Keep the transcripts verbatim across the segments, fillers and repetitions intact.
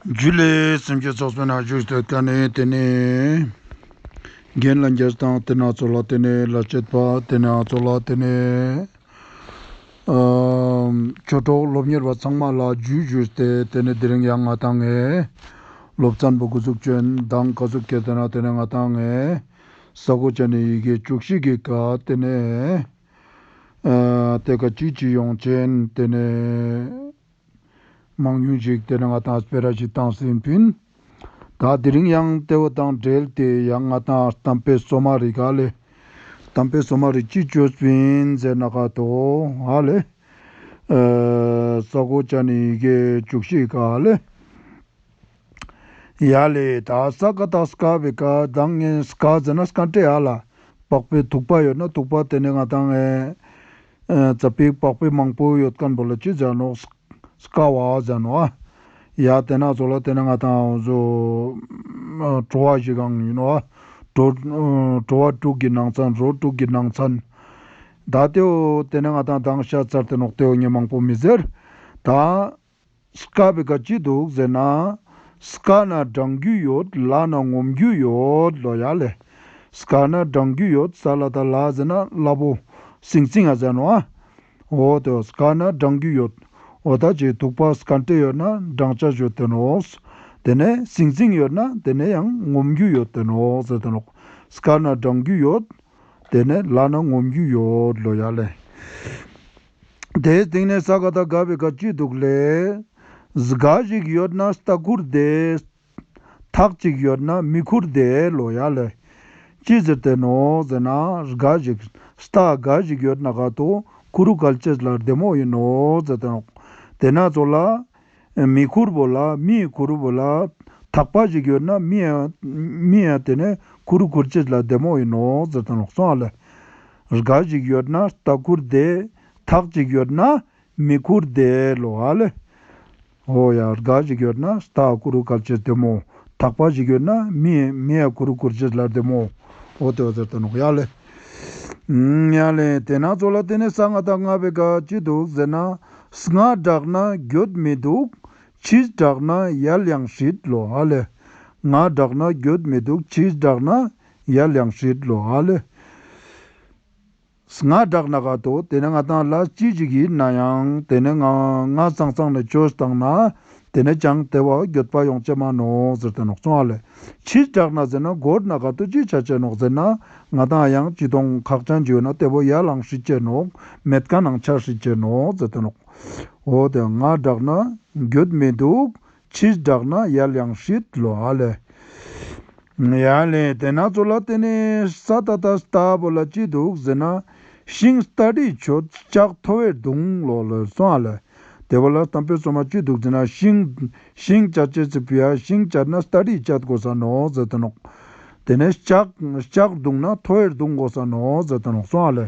ཇུ་ལེ། སེམས་ཅན་ཚོགས་པའི་ནང་བཞུགས་ཏེ་ཡོད་མཁན་ནི་དེ་ནས་རྒན་ལྷན་རྒྱས་དང་དེ་ན་ཚོ་ལ་དེ་ནས་ལ་བྱེད་པ་དེ་ན་ཚོ་ལ་དེ་ནས་ཨ་ཆོས་གྲོགས་སློབ་གཉེར་བ་ཚང་མ་ལ་ཇུ་ཞུས་ཏེ་དེ་ནས་དེ་རིང་ཡང་ང་ཏང་ངི་སློབ་ཚན་པོ་འགོ་འཛུགས་ཅན་དང་ག་ཟུག་ཁྱེར་ཏེ་ན་དེ་ནས་ང་ཏང་ངི་ས་གོ་ཅན་ནི་ཡི་གེ་བཅུ་བཞི་གི་ཀ་དེ་ནས་ཨ་དེ་ཀ་ཅི་ཅི་ཡོང་ཅན་དེ་ནས་མང་ཉུང་ཞིག་དེ་ནས་ང་ཏང་སྤེ་ར་ཞིག་བཏང་སིན་པིན། ད་དེ་རིང་ཡང་དེ་བོ་དང་འབྲེལ་ཏེ་ཡང་ང་ཏང་གཏམ་དཔེ་སོ་མ་རིག་ག་ལེ། གཏམ་དཔེ་སོ་མ་རིག་ཅི་བཅོས་པིན་ཟེར་ན་ག་ཏོ་ཧ་ལེ། ཨ་ས་གོ་ཅན་ནི་ཡི་གེ་བཅུ་བཞི་ཀ་ལེ། ཡ་ལེ། ད་ས་ཀ་ད་སྐ་བི་ཀ་དང་ངེ་སྐ་ཟེར་ན་སྐ་འདྲེ་ཡ་ལ། པགས་པའི་ཐུག་པ་ཡོད་ན་ཐུག་པ་དེ་ནས་ང་ཏང་ངེ་ཨ་ཙ་པིག་པགས་པའི་མང་པོ་ཡོད་མཁན་པོ་ལ་ཅི་ཟེར་ནོག་སྐ་བ་ཟེར་ནོག་ཨ། ཡ་དེ་ན་ཚོ་ལ་དེ་ནས་ང་ཏང་ཟོ་བྲོ་བ་ཞིག་གང་ཡིན་ནོག་ཨ། བྲོ་བྲོ་བ་དྲུག་གི་ནང་ཚན་རོ་དྲུག་གི་ནང་ཚན། ད་དེ་བོ་དེ་ནས་ང་ཏང་དང་ཤ་ཚར་ཏེ་ནོག་དེ་བོ་ངེ་མང་པོ་མི་ཟེར། ད་སྐ་བི་ཀ་ཅི་འདུག་ཟེར་ན། སྐ་ན་འགྲང་རྒྱུ་ཡོད། ལ་ན་ངོམ་རྒྱུ་ཡོད་ལོ་ཡ་ལེ། སྐ་ན་འགྲང་རྒྱུ་ཡོད། ས་ལ་ད་ལ་ཟེར་ན་སླ་པོ། སིང་སིང་ང་ཟེར་ནོག་ཨ། འོ་དེ་སྐ་ན་འགྲང་རྒྱུ་ཡོད། འོ་ད་ཅི་ཐུག་པ་སྐ་འདྲེ་ཡོད་ན་འགྲང་ཆ་ཡོད་དེ་ནོག་དེ་ནས་སིང་སིང་ཡོད་ན་དེ་ནས་ཡང་ངོམ་རྒྱུ་ཡོད་དེ་ནོག་ཟེར་དེ་ནོག་སྐ་ན་འགྲང་རྒྱུ་ཡོད། དེ་ནས་ལ་ན་ངོམ་རྒྱུ་ཡོད་ལོ་ཡ་ལེ། དེའི་སྟེང་ནས་ས་ཀ་ད་སྒ་བི་ཀ་ཅི་འདུག་ལེ། སྒ་ཞིག་ཡོད་ན་རྟ་ཁུར་བདེ། ཐག་ཅིག་ཡོད་ན་མི་ཁུར་བདེ་ལོ་ཡ་ལེ། ཅི་ཟེར་ཏེ་ནོག་ཟེར་ན་སྒ་ཞིག་རྟ་སྒ་ཞིག་ཡོད་ན་ག་ཏོ་ཁུ་རུ་གལ་ཆེས་ལ་བདེ་མོ་ཡིན་ནོག་ཟེར་ཏེ་ནོག་དེ་ན་ཚོ་ལ་མི་ཁུར་བོ་ལ་མི་ཁུར་བོ་ལ་ཐག་པ་ཞིག་ཡོད་ན་མི་ཡ་མི་ཡ་དེ་ནས་ཁུ་རུ་ཁུར་ཆེས་ལ་བདེ་མོ་ཡིན་ནོག་ཟེར་ཏེ་ནོག་སོང་ཨ་ལེ། སྒ་ཞིག་ཡོད་ན་རྟ་ཁུར་བདེ། ཐག་ཅིག་ཡོད་ན་མི་ཁུར་བདེ་ལོ་ཨ་ལེ། འོ་ཡ་སྒ་ཞིག་ཡོད་ན་རྟ་ཁུ་རུ་གལ་ཆེས་བདེ་མོ། ཐག་པ་ཞིག་ཡོད་ན་མི་མི་ཡ་ཁུ་རུ་ཁུར་ཆེས་ལ་བདེ་མོ། འོ་དེ་བོ་ཟེར་ཏེ་ནོག་ཡ་ལེ། ཡ་ལེ་དེ་ན་ཚོ་ལ་དེ་ནས་ས་ང་ད་སྔ་བི་ཀ་ཅི་འདུག་ཟེར་ན། སྔ་དྲགས་ན་འགྱོད་མི་འདུག་ཕྱི་དྲགས་ན་ཡལ་ཡང་སྲིད་ལོ་ཨ་ལེ། སྔ་དྲགས་ན་འགྱོད་མི་འདུག་ཕྱི་དྲགས་ན་ཡལ་ཡང་སྲིད་ལོ་ཨ་ལེ། སྔ་དྲགས་ན་ག་ཏོ་དེ་ནས་ང་ཏང་ལ་ཅི་ཞིག་ཡིན་ན་ཡང་དེ་ནས་ང་ང་ཚང་ཚང་ནས་བཅོས་བཏང་ན་དེ་ནས་ཅང་དེ་བོ་འགྱོད་པ་ཡོང་ཅེས་མ་ནོག་ཟེར་ཏེ་ནོག་སོང་ཨ་ལེ། ཕྱི་དྲགས་ན་ཟེར་ན་འགོར་ན་ག་ཏོ་ཅི་ཆ་ཅེས་ནོག་ཟེར་ན་ང་ཏང་ཡང་ཅི་ཏོང་ཁག་ཅན་ཅིག་ཡོད་ན་དེ་བོ་ཡལ་ཡང་སྲིད་ཅེས་ནོག་མེད་མཁན་ནང་ཆ་སྲིད་ཅེས་ནོག་ཟེར་ཏེ་ནོག་འོ་དེ་སྔ་དྲགས་ན་འགྱོད་མི་འདུག་ཕྱི་དྲགས་ན་ཡལ་ཡང་སྲིད་ལོ་ཨ་ལེ། ཡ་ལེ་དེ་ན་ཚོ་ལ་དེ་ནས་ས་ད་ད་སྟ་བོ་ལ་ཅི་འདུག་ཟེར་ན། ཤིང་སྟ་རི་ཆོད་ལྕགས་ཐོ་བས་བརྡུང་ལོ་ལོ་སོང་ཨ་ལེ། དེ་བོ་ལ་གཏམ་དཔེ་སོ་མ་ཅི་འདུག་ཟེར་ན་ཤིང་ཤིང་བཅད་ཅེས་སི་ཕི་ཡ་ཤིང་བཅད་ན་སྟ་རི་བཅད་དགོས་ས་ནོག་ཟེར་ཏེ་ནོག་དེ་ནས་ལྕགས་ལྕགས་བརྡུང་ན་ཐོ་བས་བརྡུང་དགོས་ས་ནོག་ཟེར་ཏེ་ནོག་སོང་ཨ་ལེ།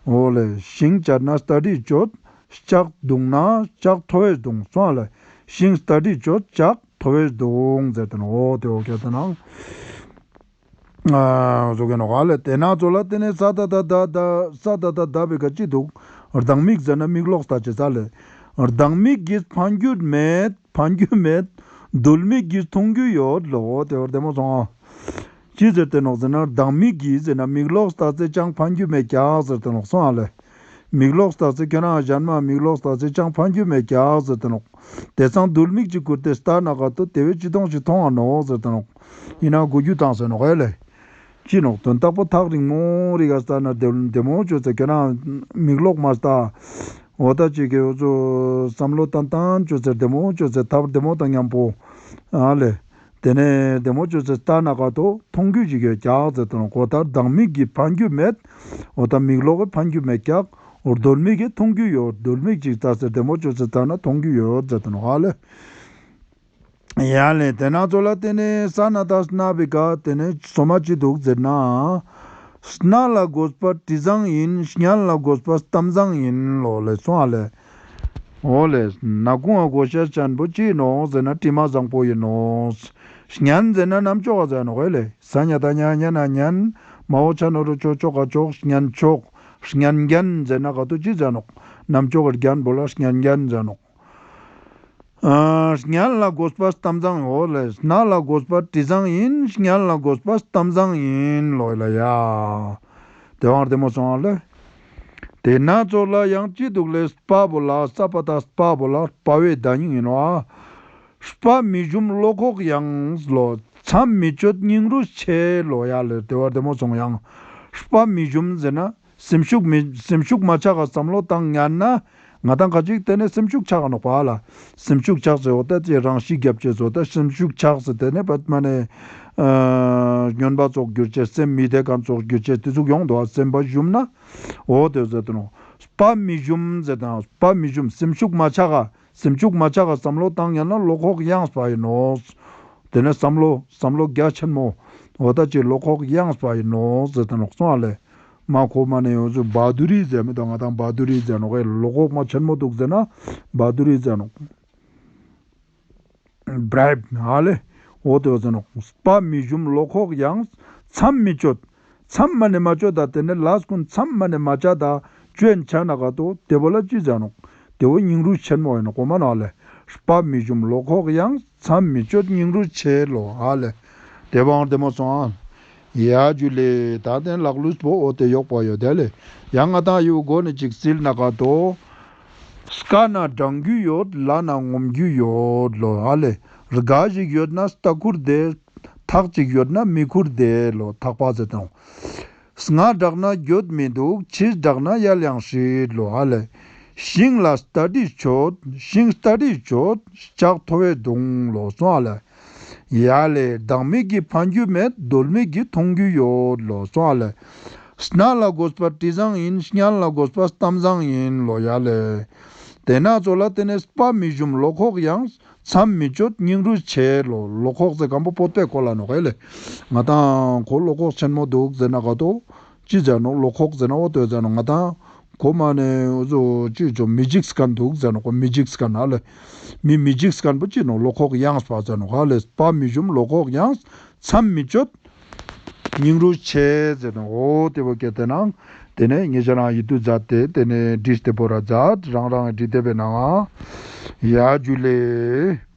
འོ་ལེ་ཤིང་བཅད་ན་སྟ་རི་ཆོད། ལྕགས་བརྡུང་ན་ལྕགས་ཐོ་བས་བརྡུང་སོང་ཨ་ལེ། ཤིང་སྟ་རི་ཆོད་ལྕགས་ཐོ་བས་བརྡུང་ཟེར་ཏེ་ནོག་འོ་དེ་འོ་ཁྱེར་ཏེ་ནང་ཨ་བཟོ་གི་ནོག་ཨ་ལེ། དེ་ན་ཚོ་ལ་དེ་ནས་ས་ད་ད་ད་ད་ས་ད་ད་ད་བི་ཀ་ཅི་འདུག་སྡང་མིག་ཟེར་ན་མིག་ལོག་ལྟ་ཅེས་ས་ལེ། སྡང་མིག་གིས་ཕན་རྒྱུ་མེད། ཕན་རྒྱུ་མེད། རྡུལ་མིག་གིས་མཐོང་རྒྱུ་ཡོད་ལོ། དེ་བར་བདེ་མོ་སོང་ཨ། ཅི་ཟེར་ཏེ་ནོག་ཟེར་ན་སྡང་མིག་གིས་ཟེར་ན་མིག་ལོག་ལྟ་ཚེ་ཅང་ཕན་རྒྱུ་མེད་ཀྱག་ཟེར་ཏེ་ནོག་སོང་ཨ་ལེ། མིག་ལོག་ལྟ་ཚེ་ཁྱོད་རང་གཞན་མ་མིག་ལོག་ལྟ་ཚེ་ཅང་ཕན་རྒྱུ་མེད་ཀྱག་ཟེར་ཏེ་ནོག་དེ་སང་རྡུལ་མིག་ཅིག་ཁུར་ཏེ་ལྟ་ན་ག་ཏོ་དེ་བས་ཅི་ཐོང་ཞིག་མཐོང་ང་ནོག་ཟེར་ཏེ་ནོག་ཡིན་ན་གོ་རྒྱུ་བཏང་ཟེར་ནོག་ཨེ་ལེ། ཅི་ནོག་དོན་དག་པོ་ཐག་རིང་མོ་རི་ག་ལྟ་ན་བདེ་བདེ་མོ་བཅོས་ཚེ་ཁྱོད་རང་མིག་ལོག་མ་ལྟ། འོ་ད་ཅིག་གི་འུ་ཚོ་བསམ་བློ་ཏན་ཏན་བཅོས་ཚེ་བདེ་མོ་བཅོས་ཚེ་ཐབས་བདེ་མོ་དང་མཉམ་པོ། ཨ་ལེ། དེ་ནས་བདེ་མོ་བཅོས་ཚེ་ལྟ་ན་ག་ཏོ་མཐོང་རྒྱུ་ཞིག་ཡོད་ཀྱག་ཟེར་ཏེ་ནོག་འོ་ད་སྡང་མིག་གིས་ཕན་རྒྱུ་མེད། འོ་ད་མིག་ལོག་གིས་ཕན་རྒྱུ་མེད་ཀྱག་རྡུལ་མིག་གིས་མཐོང་རྒྱུ་ཡོད། རྡུལ་མིག་ཅིག་ལྟ་ཚེ་བདེ་མོ་བཅོས་ཚེ་ལྟ་ན་མཐོང་རྒྱུ་ཡོད་ཟེར་ཏེ་ནོག་ཨ་ལེ། ཡ་ལེ་དེ་ན་ཚོ་ལ་དེ་ནས་ས་ན་ད་སྣ་བི་ཀ་དེ་ནས་སོ་མ་ཅི་འདུག་ཟེར་ན། སྣ་ལ་དགོས་པ་དྲི་བཟང་ཡིན། སྙན་ལ་དགོས་པ་གཏམ་བཟང་ཡིན་ལོ་ལེ་སོང་ཨ་ལེ། འོ་ལེ་ནག་ཁུང་ང་དགོས་ཤེས་ཅན་པོ་ཅི་ནོག་ཟེར་ན་དྲི་མ་བཟང་པོ་ཡིན་ནོག་སྙན་ཟེར་ན་རྣམ་ཅོག་ག་ཟེར་ནོག་ཨེ་ལེ། ས་ཉ་ད་ཉ་ཉ་ན་སྙན། མ་འོ་ཆ་ན་རོ་ཅོ་ཅོག་ག་ཅོག་སྙན་ཅོག་སྙན་རྒྱན་ཟེར་ན་ག་ཏོ་ཅི་ཟེར་ནོག་རྣམ་ཅོག་གི་རྒྱན་པོ་ལ་སྙན་རྒྱན་ཟེར་ནོག་ཨ་སྙན་ལ་དགོས་པ་གཏམ་བཟང་ཡོད་ལེ། སྣ་ལ་དགོས་པ་དྲི་བཟང་ཡིན། སྙན་ལ་དགོས་པ་གཏམ་བཟང་ཡིན་ལོ་ཡ་ལེ་ཡ། དེ་བོ་བདེ་མོ་སོང་ང་ལེ། དེ་ན་ཚོ་ལ་ཡང་ཅི་འདུག་ལེ། སྤ་བོ་ལ་ས་པ་ད་སྤ་བོ་ལ་སྤ་བའི་ཟླ་ཉིན་ཡིན་ནོ། སྤ་མི་ཞུམ་བློ་ཁོག་ཡངས་ལོ། མཚམས་མི་གཅོད་སྙིང་རུས་ཆེ་ལོ་ཡ་ལེ། དེ་བོ་བདེ་མོ་སོང་ཡང་། སྤ་མི་ཞུམ་ཟེར་ན། སེམས་ཤུགས་མི་སེམས་ཤུགས་མ་ཆག་ག་བསམ་བློ་བཏང་ཉན་ན། ང་དང་ཁ་ཅིག་དེ་ནས་སེམས་ཤུགས་ཆག་ག་ནོག་པ་ལ། སེམས་ཤུགས་ཆག་ཟེར་འོ་ད་ཅི་རང་ཤི་རྒྱབ་ཅེས་འོ་ད་སེམས་ཤུགས་ཆག་ཟེར་དེ་ནས་པད་མ་ནས་ཨ་སྨྱོན་པ་ཙོགས་གྱུར་ཅེས་སེམས་མི་བདེ་མཁན་ཙོགས་གྱུར་ཅེས་དེ་ཚུགས་ཡོང་འདུག་ཨ། སེམས་པ་ཞུམ་ན་འོ་དེ་ཟེར་དུ་ནོག། སྤ་མི་ཞུམ་ཟེར་དང་སྤ་མི་ཞུམ་སེམས་ཤུགས་མ་ཆག་ག་སེམས་ཤུགས་མ་ཆག་ག་བསམ་བློ་བཏང་ཉན་ན་བློ་ཁོག་ཡངས་པ་ཡིན་ནོག། དེ་ནས་བསམ་བློ་བསམ་བློ་རྒྱ་ཆེན་མོ་འོ་ད་ཅི་བློ་ཁོག་ཡངས་པ་ཡིན་ནོག་ཟེར་དུ་ནོག་སོང་ཨ་ལེ། མ་ཁོ་མ་ནས་ཡོང་ཚུལ་བ་དུ་རི་ཟེར་མི་དང་ང་དང་བ་དུ་རི་ཟེར་ནོག་ཨེ། བློ་ཁོག་མ་ཆེན་མོ་འདུག་ཟེར་ན་བ་དུ་རི་ཟེར་ནོག། བྲའིབ་ཧ་ལེ། འོ་དེ་བ་ཟེར་ནོག། སྤ་མི་ཞུམ་བློ་ཁོག་ཡངས། མཚམས་མི་གཅོད། མཚམས་མ་ནས་མ་གཅོད་ད་དེ་ནས་ལས་ཀུན་མཚམས་མ་ནས་མ་བྱ་ད་བཅོན་ཆ་ན་ག་ཏོ་དེ་བོ་ལ་ཅི་ཟེར་ནོག། དེ་བོ་སྙིང་རུས་ཆེན་མོ་ཡིན་ནོག་གོ་མ་ནོག་ལེ། སྤ་མི་ཞུམ་བློ་ཁོག་ཡངས། མཚམས་མི་གཅོད་སྙིང་རུས་ཆེ་ལོ་ཧ་ལེ། དེ་བོ་ཡང་བདེ་མོ་སོང་ཨ། ཡ་ཇུ་ལེ། ད་དེ་ལག་ལུས་པོ་འོ་དེ་ཡོག་པོ་ཡོད་དེ་ལེ། ཡང་ང་དང་ཡུ་གོ་ནི་ཅིག་སིལ་ན་ག་ཏོ། སྐ་ན་འགྲང་རྒྱུ་ཡོད། ལ་ན་ངོམ་རྒྱུ་ཡོད་ལོ་ཧ་ལེ། རྒ་ཞིག་ཡོད་ན་རྟ་ཁུར་དེ། ཐག་ཅིག་ཡོད་ན་མི་ཁུར་དེ་ལོ། ཐག་པ་ཟེར་དང་། སྔ་དྲགས་ན་འགྱོད་མི་འདུག། ཕྱི་དྲགས་ན་ཡལ་ཡང་སྲིད་ལོ་ཧ་ལེ། ཤིང་ལ་སྟ་དྲི་ཆོད། ཤིང་སྟ་དྲི་ཆོད། ལྕགས་ཐོ་བས་བརྡུང་ལོ་སོང་ཧ་ལེ། ཡ་ལེ། སྡང་མིག་གིས་ཕན་རྒྱུ་མེད། རྡོལ་མིག་གིས་མཐོང་རྒྱུ་ཡོད་ལོ་སོང་ཧ་ལེ། སྣ་ལ་དགོས་པ་དྲི་བཟང་ཡིན། སྙན་ལ་དགོས་པ་གཏམ་བཟང་ཡིན་ལོ་ཡ་ལེ། དེ་ན་ཚོ་ལ་དེ་ནས་སྤ་མི་ཞུམ་བློ་ཁོག་ཡངས། མཚམས་མི་གཅོད་སྙིང་རུས་ཆེ་ལོ། བློ་ཁོག་ཟེར་མཁན་པོ་བོད་པའི་སྐོར་ལ་ནོག་ཨེ་ལེ། ང་དང་ཁོ་བློ་ཁོག་ཆེན་མོ་འདུག་ཟེར་ན་ག་ཏོ། ཅི་ཟེར་ནོག། བློ་ཁོག་ཟེར་ན་འོ་དོ་ཟེར་ནོག། ང་དང་ཁོ་མ་ནས་འོ་ཟོ་ཅི་ཅོ་མི་འཇིགས་མཁན་འདུག་ཟེར་ནོག། ཁོ་མི་འཇིགས་མཁན་ཧ་ལེ། མི་མི་འཇིགས་མཁན་པོ་ཅི་ནོག། བློ་ཁོག་ཡངས་པ་ཟེར་ནོག་ཧ་ལེ། སྤ་མི་ཞུམ་བློ་ཁོག་ཡངས། མཚམས་མི་གཅོད། སྙིང་རུས་ཆེ་ཟེར་ནོག། འོ་དེ་བོ་སྐད་དེ་ནང་དེ་ནས་ངེད་ཅག་རང་ཡིད་དུ་མཛད་དེ་དེ་ནས་བྲིས་ཏེ་པོ་ར་མཛད། རང་རང་བྲིས་ཏེ་པའི་ནང་ང་། ཡ་ཇུ་ལེ།